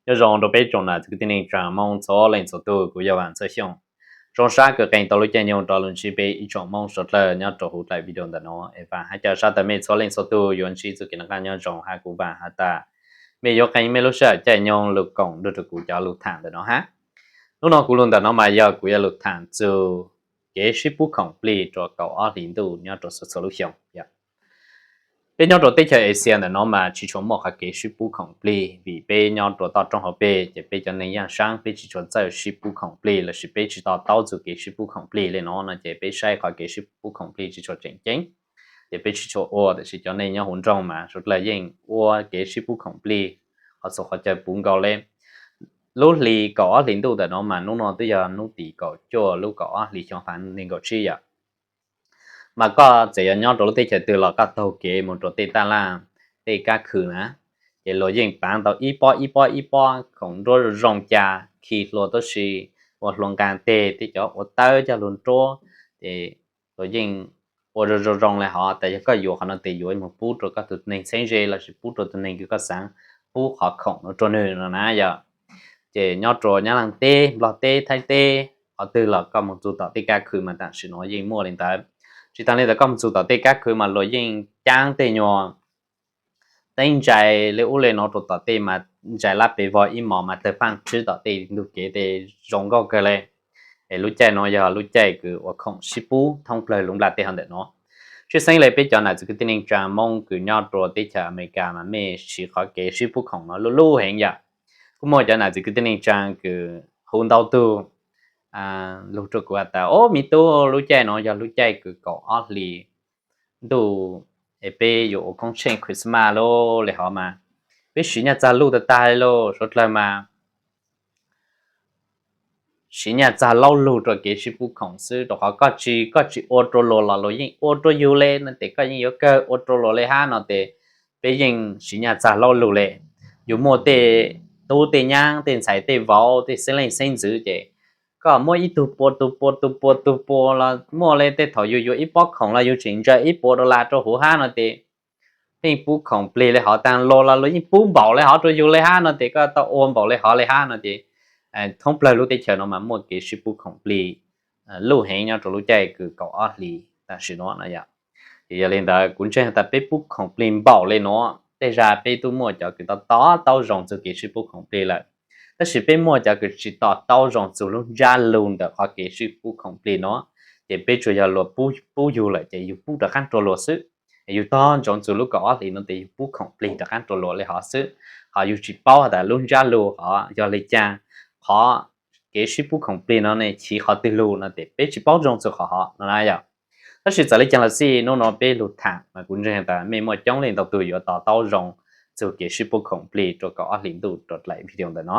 Nyob zoo rau peb tsoom nam txiv kwv tij neej tsaa Moob txhua leej txhua tug, kuv yog Vaam Txawj Xyooj. Zoo sab kws qee tau lub caij nyoog rov lug ntsib peb ib tsoom Moob suav dlawg nyob rau huv dlaim video ntawm no. Es vaam hab ca sab tas mej txhua leej txhua tug yuav ntsib txuj kev noj qaab nyob zoo hab kuv vaam has tas mej yuav qee mej lub sij hawm caij nyoog lug koom nrug rau kuv cov lug thaam ntawm no hab. Hnub no kuv lug ntawm no mas yog kuv yuav lug thaam txug kev sib pub khoom plig rua kaum ob hlis ntuj nyob rua txhua txhua lub xyoo. Peb nyob rua teb chaws Asia ntawm no mas tsi tshua muaj qhov kev sib pub khoom plig vim peb nyob rua toj roob hauv peg ces peb cov neeg yaaj saab peb tsi tshua txawj sib pub khoom plig lossis peb tsi to taub txug kev sib pub khoom plig le no no ces peb saib qhov kev sib pub khoom plig tsi tshua tseem ceeb. Ces peb tsi tshua ua, tab sis cov neeg nyob huv nroog mas suav dlawg yeej ua kev sib pub khoom plig qhov txhua qhov chaw puv nkaus le. Lub hlis kaum ob hlis ntuj ntawm no mas hnub no twb yog hnub tim kaum cuaj lub kaum ob hlis xyoo ob phav nees nkaum tsib yom. Mas koj txawm yog nyob rua lub teb chaws twg los koj taug kev moog rua tej taj laj, tej kab khw na, ces luag yeej paav tau ib pob ib pob ib pob khoom nruab zoo zoo ca, khi hlua tuab si, ua hlua nqaa teg, tej cov ua tawb coj lug nruab, ces luag yeej ua zoo zoo zoo le hov. Tas yog koj yuav qhov no tes yuav moog pub rua koj tug neeg txheeb ze lossis pub rua tug neeg kws koj xaav pub qhov khoom no rua nwg no na yom. Ces nyob rua Nyab Laaj teb, Nplog teb, Thaib teb, qhov twg los koj moog txug tom tej kab khw mas tam sim no yeej muaj le ntawd. Tsi taag le ntawd koj moog txug tom tej kab khw mas luag yeej caab tej nyuag teeb ntsais le ub le no rua tom tej mas ntsais lab pes vog ib mos mas tawg paaj tsib tom tej ntug kev tej zoo nkauj kawg le. Es lub caij no yog lub caij kws ua khoom sib pub thoob plawg lub nplaj teb hov ntawm no. Tshwj xeeb le peb cov nam txiv kwv tij neej tsaa Moob kws nyob rua teb chaws Amelikas mas mej siv qhov kev sib pub khoom no luj luj heev yom. Kuj muaj cov nam txiv kwv tij neej tsaa kws hu ntau tug lug rua kuv has tas, o, me tub, lub caij no yog lub caij kws kaum ob hlis ntuj es peb yuav ua koob tsheej Christmas lauj le hov mas peb siv nyaj txag luj tag tag le lauj. Suav dlawg mas siv nyaj txag laub lug rua kev sib pub khoom xwb, rua qhov koj tsi, koj tsi ua rua luag los luag yeej ua rua yug le no tes koj yeej yuav kawg ua rua luag le hab no tes peb yeej siv nyaj txag laub lug le. Yug muaj tej tub tej nyaab, tej ntxhais tej vauv, tej xeeb leej xeeb ntxwv ces koj muab ib tug pua tug pua tug pua tug pua los muaj le. Tej thaum yug yuav ib pob khoom los yug tseem ntsaws ib puas dollar rua huv hab no tes pheej pub khoom plig le hov, taag luag los luag yeej pub npaum le hov rua yug le hab no tes koj tau ua npaum le hov le hab no ces thoob plawg lub teb chaws no mas muaj kev sib pub khoom plig luj heev nyob rua lub caij kws kaum ob hlis tam sim no no yom. Ces yog le ntawd kuv ntseeg has tas peb pub khoom plig npaum le nuav, tej zag peb tub muaj cov kws to taub zoo txug kev sib pub khoom plig lawm, tab sis peb muaj cov kws tsi to taub zoo txug lub ntsab lug ntawm qhov kev sib pub khoom plig no. Ces peb tsuas yog luag pub yug lawm ces yug pub rov qaab rua luag xwb. Yug tog ntsoov txug lub kaum ob hlis no tes yug pub khoom plig rov qaab rua luag le hov xwb, ho yug tsi paub has tas lub ntsab lug hov yog le caag, qhov kev sib pub khoom plig no ne chiv qhov twg lug no tes peb tsi paub zoo txug qhov hov no na yom. Tab sis txawm le caag los xij hnub no peb lug thaam mas kuv ntseeg has tas mej muaj coob leej ntau tug yuav to taub zoo txug kev sib pub khoom plig rua kaum ob hlis ntuj rua dlaim video ntawm no.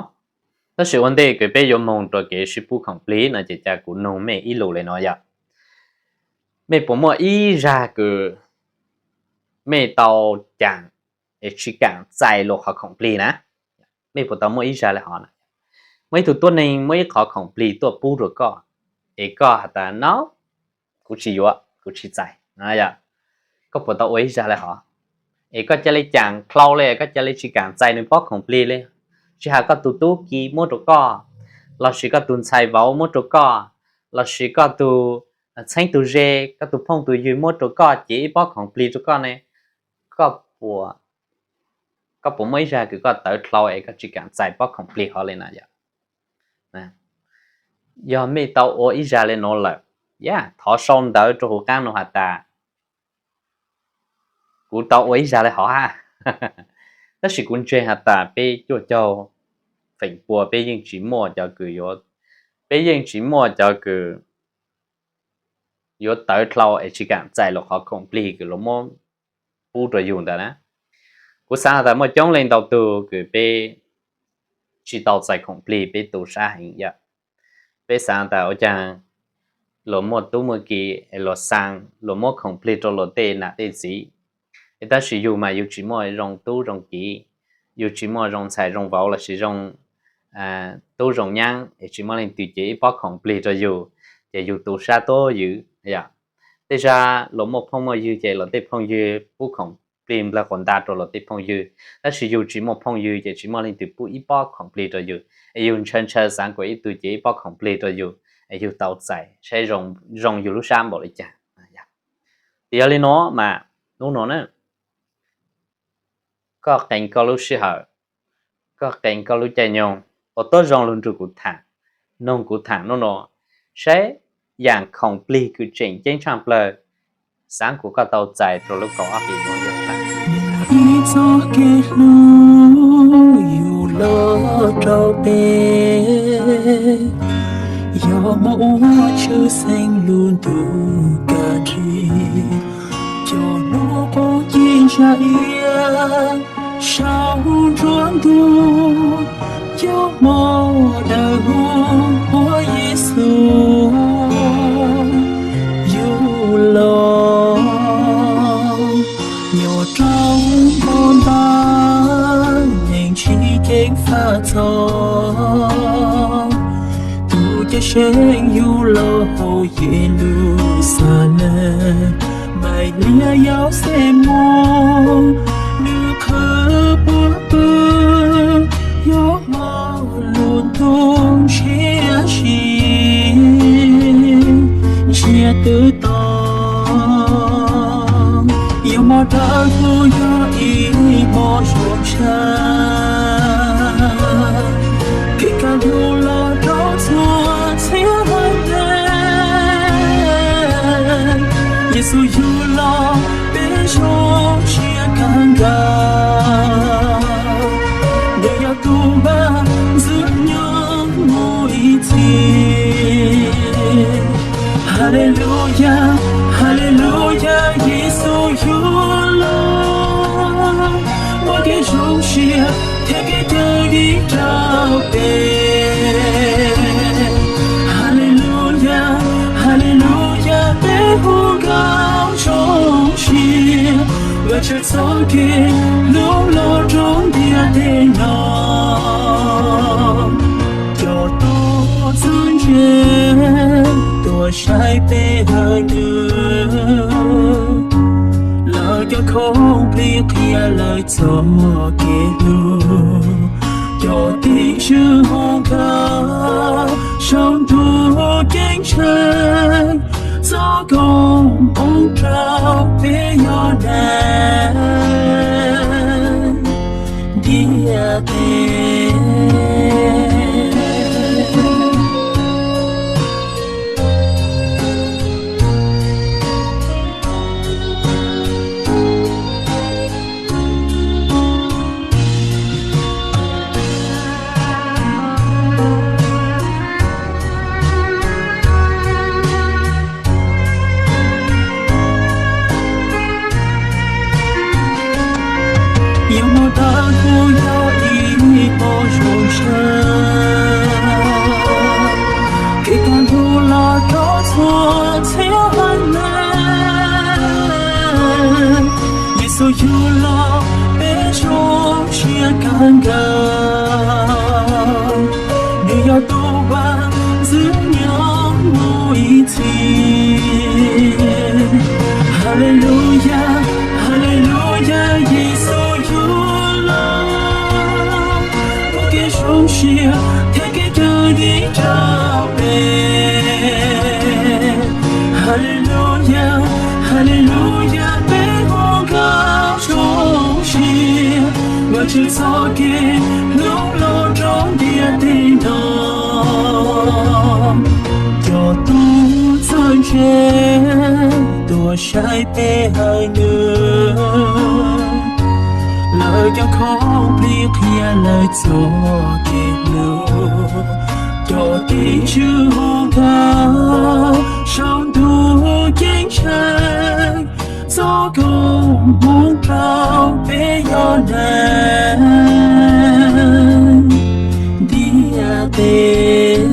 Tab sis ua ntej kws peb yuav moog rua kev sib pub khoom plig no ces ca kuv noog mej ib lus le no yom. Mej puas muaj ib zag kws mej tau caam es tsi kaam txais luag qhov khoom plig na? Mej puas tau muaj ib zag le hov na? Muaj ib tug tuab neeg muab ib qhov khoom plig tuaj pub rua koj, es koj has tas no, kuv tsi yuav, kuv tsi txais. Koj puas tau ua ib zag le hov? Es koj ca le caam dlau le, koj ca le tsi kaam txais nwg pob khoom plig le, tsi has koj tug tub ki muab rua koj, lossis koj tug ntxhais vauv muab rua koj, lossis koj tug txheeb tug ze, koj tug phooj tug ywg muab rua koj cev ib pob khoom plig rua koj ne, koj puas, koj puas muaj ib zag kws koj tawv dlau es koj tsi kaam txais pob khoom plig hov le na yom? Yog mej tau ua ib zag le nuav lawm, yog thov sau ntawv rua huv qaab nuav has tas kuv tau ua ib zag le hov hab. Tab sis kuv ntseeg has tas peb cuaj caug feem pua peb yeej tsi muaj cov kws yuav, peb yeej tsi muaj cov kws yuav tawv dlau es tsi kaam txais luag qhov khoom plig kws luag muab pub rua yug ntawd na. Kuv xaav has tas muaj coob leej ntau tug kws peb tsi tau txais khoom plig peb tu sab heev yom. Peb xaav tas ua caag luag muaj tub muaj ki es luag xaa, luag muab khoom plig rua luag tej nam tej txiv, es tab sis yug mas yug tsi muaj zoo tub zoo ki, yug tsi muaj zoo ntxhais zoo vauv lossis zoo tub zoo nyaab es tsi muaj leej twg cev ib pob khoom plig rua yug, ces yug tu sab tuab ywm yom. Tej zag luag muaj phooj muaj ywg ces luag tej phooj ywg pub khoom plig plig nplawg quas nta rau luag tej phooj ywg, tab sis yug tsis muaj phooj ywg ces tsis muaj leej twg pub ib pob khoom plig rau yug, es yug ntshaw ntshaw xav kuas ib tug cev ib pob khoom plig rau yug, es yug tau txais saib zoo yug lub sab npaum li cas. Ces yog li no mas hnub no na, koj qee koj lub sij hawm, koj qee koj lub caij nyoog uas tuaj zoo lug nrug kuv tham, noog kuv tham hnub no, saib yaam khoom plig kws tseem ceeb tshaj plawg, xaav kuas koj tau txais rua lub kaum ob hlis no yog ib txoj kev hlub yug los rau peb, yog muaj ua tshwj xeeb lub ntuj kav nrig, cov nub quas ci zag iab sau nruab ntug, cov hmo dawb huv ua Yexus yug los, nyob rau npog nta neeg tsis ceeb faj txog, tus Cawmseej yug los hauv Yeluxalees, Maivliag Yauxej muaj nws qhwv puab pw, yog hmo lub ntuj ntshiab si, ntsiag twb to, yug hmo dawb huv yog ib hmo zoo tshaj, kev kaj ntug los rau txhua txhia haiv neeg. Yexus yug los peb zoo siab kawg nkaus, nws yog tus Vaj ntxwv nyob mus ib txhis. Haleluyas, haleluyas, Yexus yug los, muaj kev zoo siab thiab kev cawm dim rau peb. Haleluyas, haleluyas, peb hu nkauj zoo siab, Vajtswv txoj kev hlub los rau ntiaj teb no. Cov tub txawj ntse tuaj saib peb hawm nws, lawv cov khoom plig qhia lawv txoj kev hlub. Cov tij Tswv hu nkauj sau ntuj ceeb tsheej, txoj koob hmoov rau peb yog neeg ntiaj teb. Yog hmo dawb huv yog ib hmo zoo tshaj, kev kaj ntug los rau txhua txhia haiv neeg. Yexus yug los peb zoo siab kawg nkaus, nws yog tus Vaj ntxwv nyob mus ib txhis. Haleluyas, haleluyas, Yexus yug los, muaj kev zoo siab thiab kev cawm dim rau peb. Haleluyas, haleluyas, peb hu nkauj zoo siab, Vajtswv txoj kev hlub los rau ntiaj teb no. Cov tub txawj ntse tuaj saib peb hawm nws, lawv cov khoom plig qhia lawv txoj kev hlub. Cov tij Tswv hu nkauj sau ntuj ceeb tsheej, txoj koob hmoov rau peb yog neeg ntiaj teb.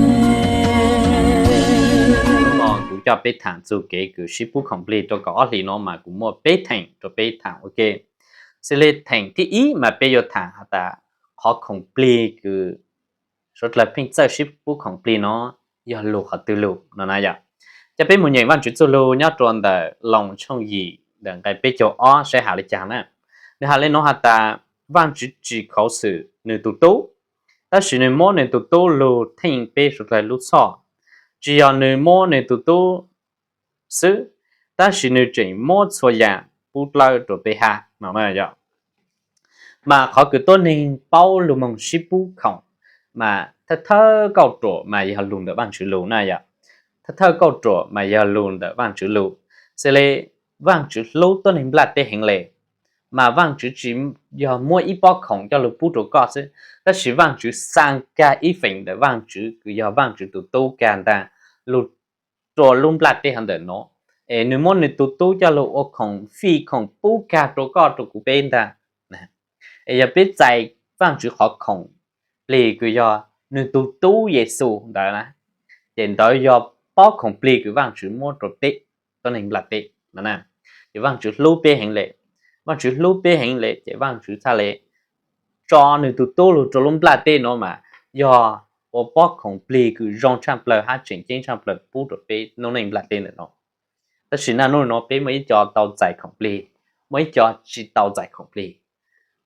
Hnub no kuv coj peb tham txug kev kws sib pub khoom plig rau kaum ob hlis no mas kuv muaj peb theem rau peb tham ua ke. Xws li theem thib ib mas peb yuav tham has tas qhov khoom plig kws suav dlawg pheej txawj sib pub khoom plig no yog lug qhov twg lug no na yom. Coj peb mus nyeem Vaajtswv txuj lug nyob rua ntawm Loos tshooj yim ntawm nqai peb caug ob saib has li cas na. Nws hais li no has tas, Vaajtswv tsis khuv xim nws tus tub, tab sis nws muab nws tus tub lug theej peb suav dlawg lub txhoj. Tsis yog nws muab nws tus tub xwb, tab sis nws tseem muab txhua yaam pub dlawb rua peb hab no. Mas qhov kws tuab neeg paub lug moog sib pub khoom, mas thawj thawj kauj ruam mas yog lug ntawm Vaajtswv lug na yom. Thawj thawj kauj ruam mas yog lug ntawm Vaajtswv lug. Xws le Vaajtswv hlub tuab neeg nplaj teb heev le, mas Vaajtswv tsis yog muab ib pob khoom coj lug pub rua koj xwb, tab sis Vaajtswv xaa kag ib feem ntawm Vaajtswv kws yog Vaajtswv tus tub kag ntag lug rua lub nplaj teb hov ntawm nuav, es nws muab nws tus tub coj lug ua khoom fij khoom pub kag rua koj rua kuv peb ntag. Es yog peb txais Vaajtswv qhov khoom plig kws yog nws tus tub Yexus ntawd na, ces ntawd yog pob khoom plig kws Vaajtswv muab rua peb tuab neeg nplaj teb no. Ces Vaajtswv hlub peb heev le, Vaajtswv hlub peb heev le ces Vaajtswv txhaj le tso nws tus tub lug rua lub nplaj teb nuav mas yog ua pob khoom plig kws zoo tshaj plawg hab tseem ceeb tshaj plawg pub rua peb lub neej nplaj teb ntawm nuav. Tab sis naj nub nuav peb muaj ib co tau txais khoom plig, muaj ib co tsis tau txais khoom plig,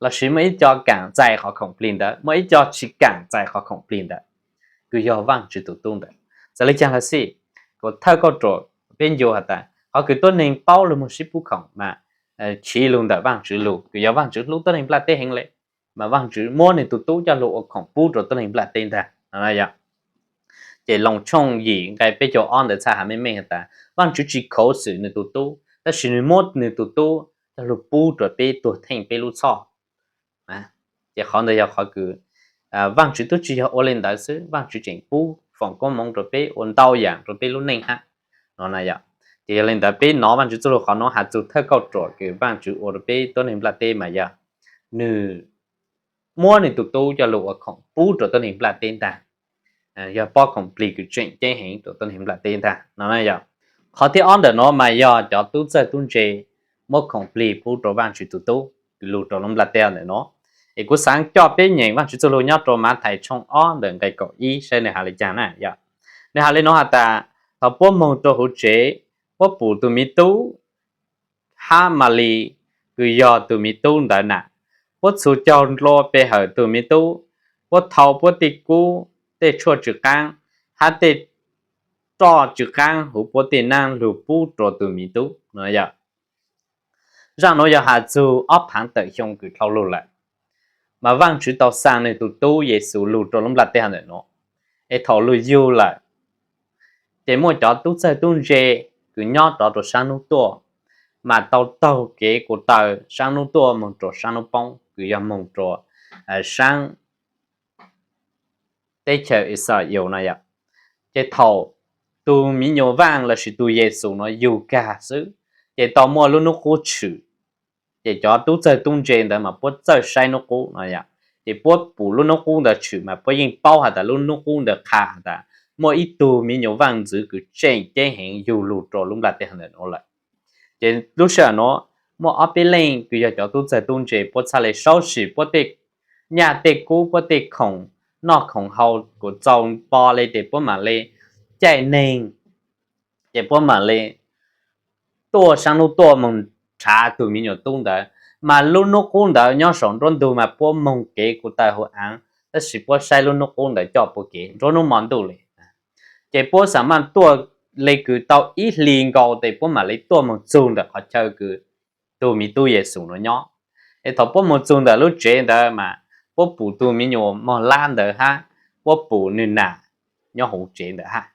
lossis muaj ib co kaam txais qhov khoom plig ntawd, muaj ib co tsis kaam txais qhov khoom plig ntawd, kws yog Vaajtswv tus tub ntawd. Txawm le caag los xij, kuv thawj kauj ruam peb ncu has tas qhov kws tuab neeg paub lug moog sib pub khoom mas chiv lug ntawm Vaajtswv lug kws yog Vaajtswv hlub tuab neeg nplaj teb heev le, mas Vaajtswv muab nws tus tub coj lug ua khoom pub rua tuab neeg nplaj teb ntag no. Ces Loos tshooj yim nqai peb caug ob ntawd txhaj has meej meej has tas Vaajtswv tsis khuv xim nws tus tub, tab sis nws muab nws tus tub coj lug pub rua peb tuag theej peb lub txhoj. Ces qhov ntawd yog qhov kws Vaajtswv tub tsis yog ua le ntawd xwb, Vaajtswv tseem pub foom koob moov rua peb ua ntau yaam rua peb lub neej hab no na yom. Ces yog le ntawd peb nov Vaajtswv txuj lug qhov nuav has txug thawj kauj ruam kws Vaajtswv ua rua peb tuab neeg nplaj teb mas yog nws muab nws tus tub coj lug ua khoom pub rua tuab neeg nplaj teb ntag. Yog pob khoom plig kws tseem ceeb heev rua tuab neeg nplaj teb ntag no na yom. Qhov thib ob ntawm nuav mas yog cov tub txawj tub ntse muab khoom plig pub rua Vaajtswv tus tub kws lug rua lub nplaj teb ntawm nuav. Es kuv xaav coj peb nyeem Vaajtswv txuj lug nyob rua Mathais tshooj ob ntawm nqai kaum ib saib nws has le caag na yom. Nws has le nuav has tas, thaum puab moog rua huv tsev, puab pum tug miv tub hab Malis kws yog tug miv tub ntawd nam, puab txhus caug ntua pe hawm tug miv tub, puab thau puab tej kub, tej tshuaj tsw qaab, hab tej roj tsw qaab huv puab tej naab lug pub rua tug miv tub no yom. Zaaj nuav yog has txug ob phaav tawm xyoo kws dlhau lug lawm, mas Vaajtswv tau xaa nwg tug tub Yexus lug rua lub nplaj teb hov ntawm nuav. Es thaum lug yug lawm, ces muaj cov tub txawj tub ntse kws nyob rov rua saab nub tuaj, mas tau taug kev kuv taw saab nub tuaj moog rua saab nub poob kws yog moog rua saab teb chaws Israel na yom. Ces thaum tug miv nyuas vaaj lossis tug Yexus nuav yug kag xwb, ces tau muaj lub nub qub tshwm. Ces cov tub txawj tub ntse ntawd mas puab txawj saib nub qub no yom. Ces puab pum lub nub qub ntawd tshwm mas puab yeej paub has tas lub nub qub ntawd qha has tas muaj ib tug miv nyuas vaaj ntxwv kws tseem ceeb heev yug lug rua lub nplaj teb hov ntawm nuav lawm. Ces lub sij hawm nuav muaj ob peb leej kws yog cov tub txawj tub ntse puab txhaj le saub sim puab tej nyaj tej kub, puab tej khoom noj khoom haus kuas txaus npo le ces puab mam le caij neeg, ces puab mam le tuaj saab nub tuaj moog nrhav tug miv nyuas tub ntawd. Mas lub nub qub ntawd nyob saum nruab ntug mas puab moog kev kuv taw huv aav, tab sis puab saib lub nub qub ntawd coj puab kev nruab nub mo ntuj le. Ces puab xam maj tuaj le kws tau ib hlis nkaus tes puab mam le tuaj moog txug ntawm qhov chaw kws tug miv tub Yexus nuav nyob. Es thaum puab moog txug ntawm lub tsev ntawd mas puab pum tug miv nyuas mog lab ntawd hab puab pum nwg nam nyob huv tsev ntawd hab.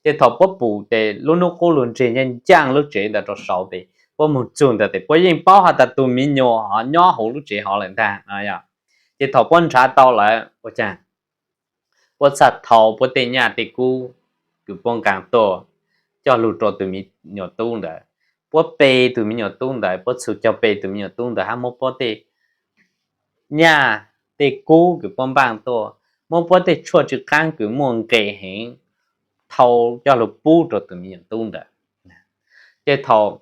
Ces thaum puab pum tes lub nub qub lug nreg ncaaj ncaaj lub tsev ntawd rua saud tes puab moog txug ntawd tes puab yeej paub has tas tug miv nyuas hov nyob huv lub tsev hov lawm ntag no. Ces thaum puab nrhav tau lawm ua caag, puab txhaj thau puab tej nyaj tej kub kws puab nqaa tuaj coj lug rua tug miv nyuas tub ntawd. Puab pe tug miv nyuas tub ntawd, puab txhus caug pe tug miv nyuas tub ntawd hab muab puab tej nyaj tej kub kws puab npaaj tuaj, muab puab tej tshuaj tsw qaab kws muaj nqe heev thau coj lug pub rua tug miv nyuas tub ntawd. Ces thaum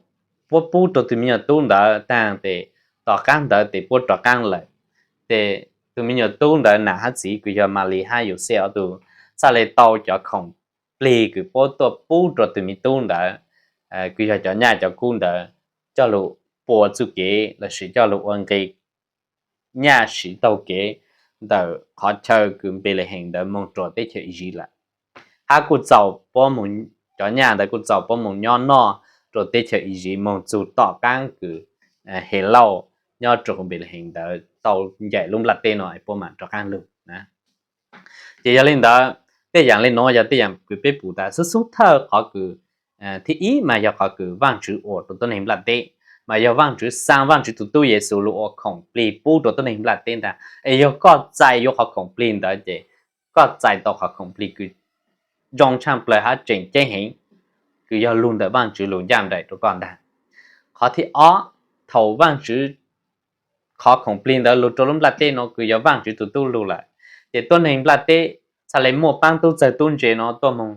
puab pub rua tug miv nyuas tub ntawd taag tes tom qaab ntawd tes puab rov qaab lawm, tes tug miv nyuas tub ntawd nam hab txiv kws yog Malis hab Yauxej ob tug txhaj le tau cov khoom plig kws puab tuaj pub rua tug miv tub ntawd, kws yog cov nyaj cov kub ntawd coj lug pua txuj kev lossis coj lug ua nqi nyaj siv taug kev ntawm qhov chaw kws Npelehees ntawd moog rua teb chaws Iziv lawm. Hab kuj txaus puab moog, cov nyaj ntawd kuj txaus puab moog nyob noj rua teb chaws Iziv moog txug tom qaab kws Helauj nyob rua huv Npelehees ntawd tau ncaim lub nplaj teb no es puab mam rov qaab lug na. Ces yog li ntawd, tej yaam le nuav yog tej yaam kws peb pum tas xub xub thawj qhov kws thib ib mas yog qhov kws Vaajtswv ua rua tuab neeg nplaj teb, mas yog Vaajtswv xaa Vaajtswv tug tub Yexus lug ua khoom plig pub rua tuab neeg nplaj teb ntag. Es yog koj txais yuav qhov khoom plig ntawd ces koj txais tau qhov khoom plig kws zoo tshaaj plawg hab tseem ceeb heev, kws yog lug ntawm Vaajtswv lug ncaaj nraim rua koj ntag. Qhov thib ob, thaum Vaajtswv qhov khoom plig ntawd lug rua lub nplaj teb nuav kws yog Vaajtswv tug tub lug lawm, ces tuab neeg nplaj teb txhaj le muaj paab tub txawg tub ntse nuav tuaj moog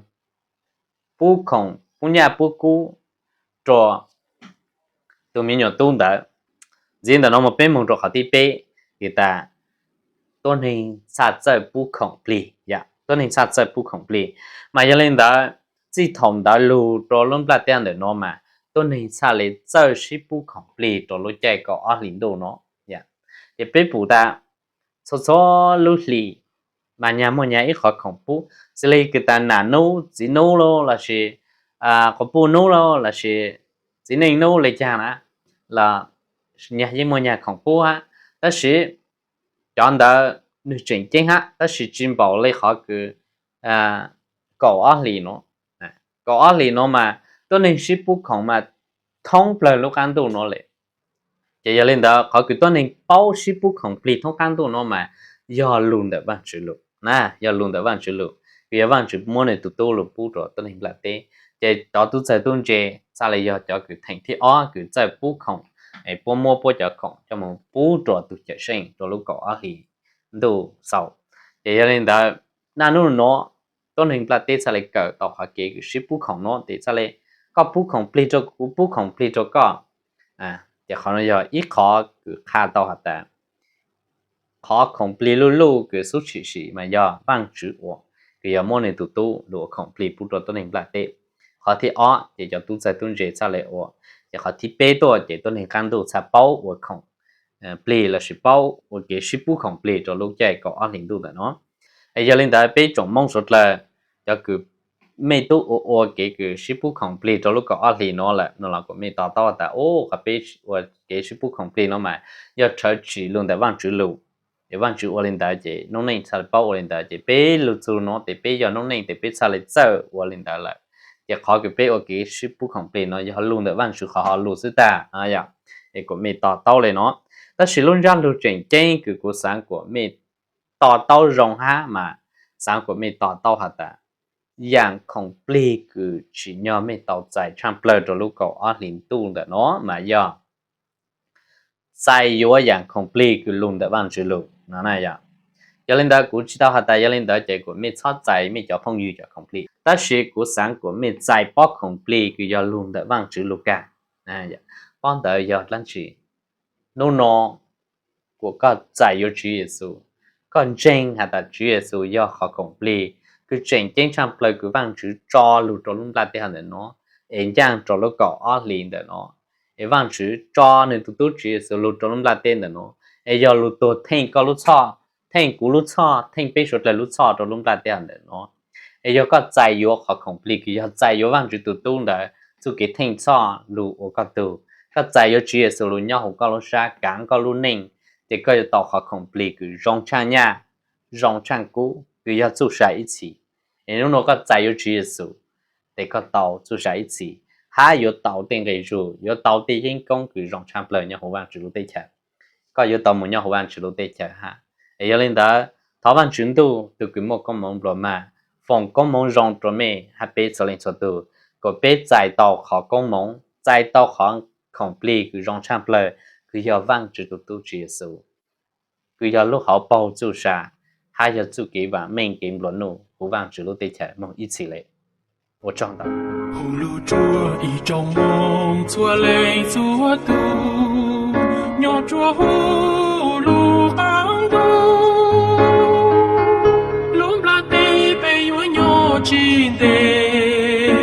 pub khoom pub nyaj pub kub rua tug me nyuam tub ntawd. Ntxiv ntawm nuav moog peb moog rua qhov thib peb, hais tas tuab neeg txhaj txawj pub khoom plig, tuab neeg txhaj txawj pub khoom plig. Mas yog li ntawd, txij thaum ntawd lug rua lub nplaj teb ntawm nuav mas tuab neeg txhaj le txawj sib pub khoom plig rua lub caij kaum ob hlis ntuj nuav. Ces peb pum tas txhua txhua lub hlis mas nyag muaj nyag ib qhov khoom pub, xws le kws tas nam nub txiv nub lauj lossis quas puj nub lauj lossis txiv neej nub le caag na, los nyag yeej muaj nyag khoom pub hab. Tab sis cov ntawd nwg tseem ceeb hab, tab sis tsi npaum le qhov kws kaum ob hlis nuav. Kaum ob hlis nuav mas tuab neeg sib pub khoom mas thoob plawg lub qaab ntuj nuav le. Ces yog li ntawd qhov kws tuab neeg paub sib pub khoom plig thoob qaab ntuj nuav mas yog lug ntawm Vaajtswv lug na, yog lug ntawm Vaajtswv lug, kws yog Vaajtswv muab nwg tug tub lug pub rua tuab neeg nplaj teb. Ces cov tub txawg tub ntse txhaj le yog cov kws theem thib ob kws txawj pub khoom, puab muab puab cov khoom coj moog pub rua tug Cawmseej rua lub kaum ob hlis ntuj xaus. Ces yog li ntawd, naj nub nuav tuab neeg nplaj teb txhaj le kawm tau qhov kev kws sib pub khoom nuav tes txhaj le koj pub khoom plig rua kuv, kuv pub khoom plig rua koj. Ces qhov nuav yog ib qhov kws qha tau has tas qhov khoom plig luj luj kws xub tshwm sim mas yog Vaajtswv ua, kws yog muab nwg tug tub lug ua khoom plig pub rua tuab neeg nplaj teb. Qhov thib ob ces cov tub txawg tub ntse txhaj le ua. Ces qhov thib peb tuaj ces tuab neeg qaab ntuj txhaj paub ua khoom plig lossis paub ua kev sib pub khoom plig rua lub caij kaum ob hlis ntuj ntawm nuav. Yog li ntawd peb tsoom Moob suav dlawg, cov kws mej tub ua ua kev kws sib pub khoom plig rua lub kaum ob hlis nuav lawm no los kuas mej to taub tas, u, qhov peb ua kev sib pub khoom plig nuav mas yog rhawv tsim lug ntawm Vaajtswv lug. Es Vaajtswv ua li ntawd ces noob neej txhaj le paub ua li ntawd, ces peb lug txug nuav tes peb yog noob neej tes peb txhaj le txawj ua li ntawd lawm. Ces qhov kws peb ua kev sib pub khoom plig nuav yog lug ntawm Vaajtswv qhov ho lug xwb tag. Es kuas mej to taub le nuav. Tab sis lub ntsab lug tseem ceeb kws kuv xaav kuas mej to taub zoo hab mas xaav kuas mej to taub has tas yaam khoom plig kws tsim nyog mej tau txais tshaaj plawg rua lub kaum ob hlis ntuj ntawm nuav mas yog txais yuav yaam khoom plig kws lug ntawm Vaajtswv lug no. Yog li ntawd kuv tsi tau has tas yog li ntawd ces kuas mej txhob txais mej cov phooj ywg cov khoom plig, tab sis kuv xaav kuas mej txais pob khoom plig kws yog lug ntawm Vaajtswv lug kag. Pob ntawd yog dlaab tsi? Nub nuav kuas koj txais yuav Tswv Yexus, koj ntseeg has tas Tswv Yexus yog qhov khoom plig kws tseem ceeb tshaaj plawg kws Vaajtswv tso lug rua lub nplaj teb hov ntawm nuav, es ncaaj rua lub kaum ob hlis ntawm nuav, es Vaajtswv tso nwg tug tub Tswv Yexus lug rua lub nplaj teb ntawm nuav, es yog lug tuag theej koj lub txhoj, theej kuv lub txhoj, theej peb suav dlawg lub txhoj rua lub nplaj teb hov ntawm nuav. Es yog koj txais yuav qhov khoom plig kws yog txais yuav Vaajtswv tug tub ntawd txuj kev theej txhoj lug ua koj tug, koj txais yuav Tswv Yexus lug nyob huv koj lub sab kaav koj lub neej, ces koj yuav tau qhov khoom plig kws zoo tshaaj nyaj, zoo tshaaj kub kws yog txuj sa ib txhis. Es nub nuav koj txais yuav Tswv Yexus, tes koj tau txuj sa ib txhis, hab yuav tau tej nqe zug, yuav tau tej yeeb koob kws zoo tshaaj plawg nyob huv Vaajtswv lub teb chaws. Koj yuav tau moog nyob huv Vaajtswv lub teb chaws hab. Es yog li ntawd thov Vaajtswv Ntuj tug kws muaj koob moov nplua mag foom koob moov zoo rua mej hab peb txhua leej txhua tug, kuas peb txais tau qhov koob moov, txais tau qhov khoom plig kws zoo tshaaj plawg kws yog Vaajtswv tug tub Tswv Yexus, kws yog lub hauv paug txuj sa, hab yog txuj kev vaam meej kev nplua nuj huv Vaajtswv lub teb chaws moog ib txhis le. Ua tsaug ntau. Hu lug rua ib tsoom Moob txhua leej txhua tug nyob rua huv lub qaab ntuj, lub nplaj teb peb yuav nyob tsi ntev.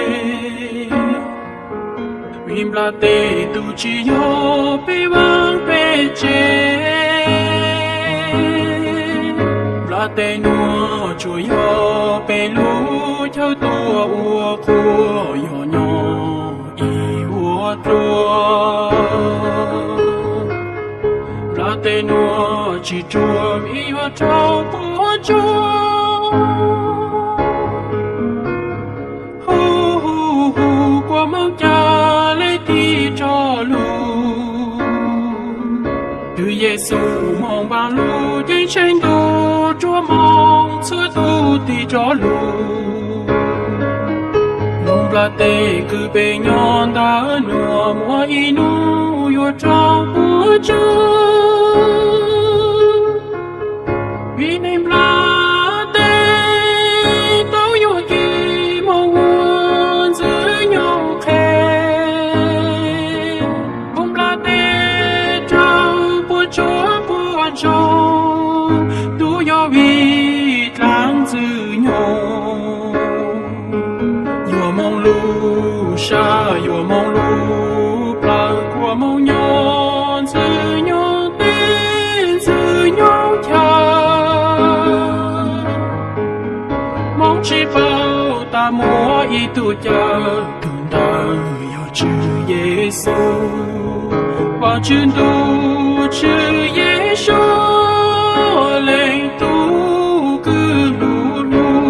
Vim Nplaj teb twb tsis yog peb vaaj peb tsev, nplaj teb nuav tsuas yog peb lub chaw tuaj ua qhua yog nyob ib vuag dlua. Nplaj teb nuav tsis ruam vim yuav raug puab tsuj. Hu hu hu, kua moov ca le tig rov lug. Twb Yexus moog vaaj lug, ceeb tsheej ntuj ruam moov txhua tug tig rov lug. Lub nplaj teb kws peb nyob ntawm nuav muaj ib nub yuav raug puab tsuj. Vim neeg nplaj teb tau yuam kev moog ua ntxwg nyoog qhe. Lub nplaj teb raug puab tsuj puab ntsoog, tub yog vim dlaab ntxwg nyoog. Yuav moog lub sab yuav moog lub plawv, kua moov nyob ntxwg nyoog teb ntxwg nyoog chaw. Moov tsis paub tas muaj ib tug cawm, tug ntawd yog Tswv Yexus. Vaajtswv ntuj, Tswv Yexus, leej tub kws lug lug.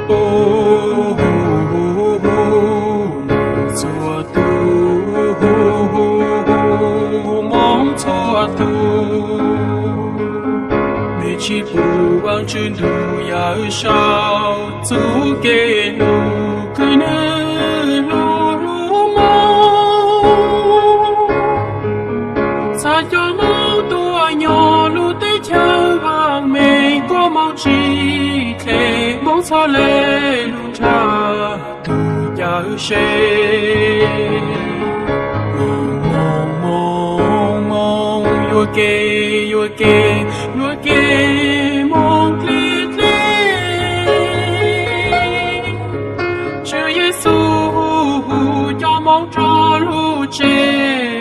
Hu hu hu, moov txhua tug, hu hu hu, moov txhua tug. Mej tsis pum Vaajtswv ntuj yawm saub txuj kev lug kws nwg lug lug moov. Txhad cov moov tuaj nyob lub teb chaws vaam meej, kua moov tsis dle, moov txhad le lug nrhav tug cawm sev. Moov, moov, moov, moov, yuam kev, yuam kev, yuam kev moov dle dle. Tswv Yexus hu hu cov moov rov lug tsev.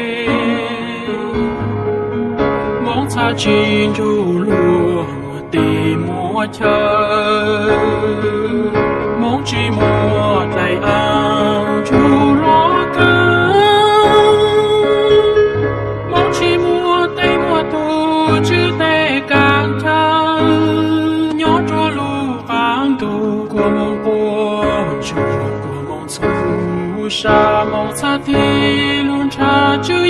Moov txhad tsis nrug luag muaj teb muaj chaw. Moov tsis muaj dlaim aav nrug luag kawg. Moov tsis muaj tej muaj tug tswv teb kaam chaw. Nyob rua lub qaab ntuj kua moov quaj ntsuag, kua moov txhub sa, moov txhad tig lug nrhav tswv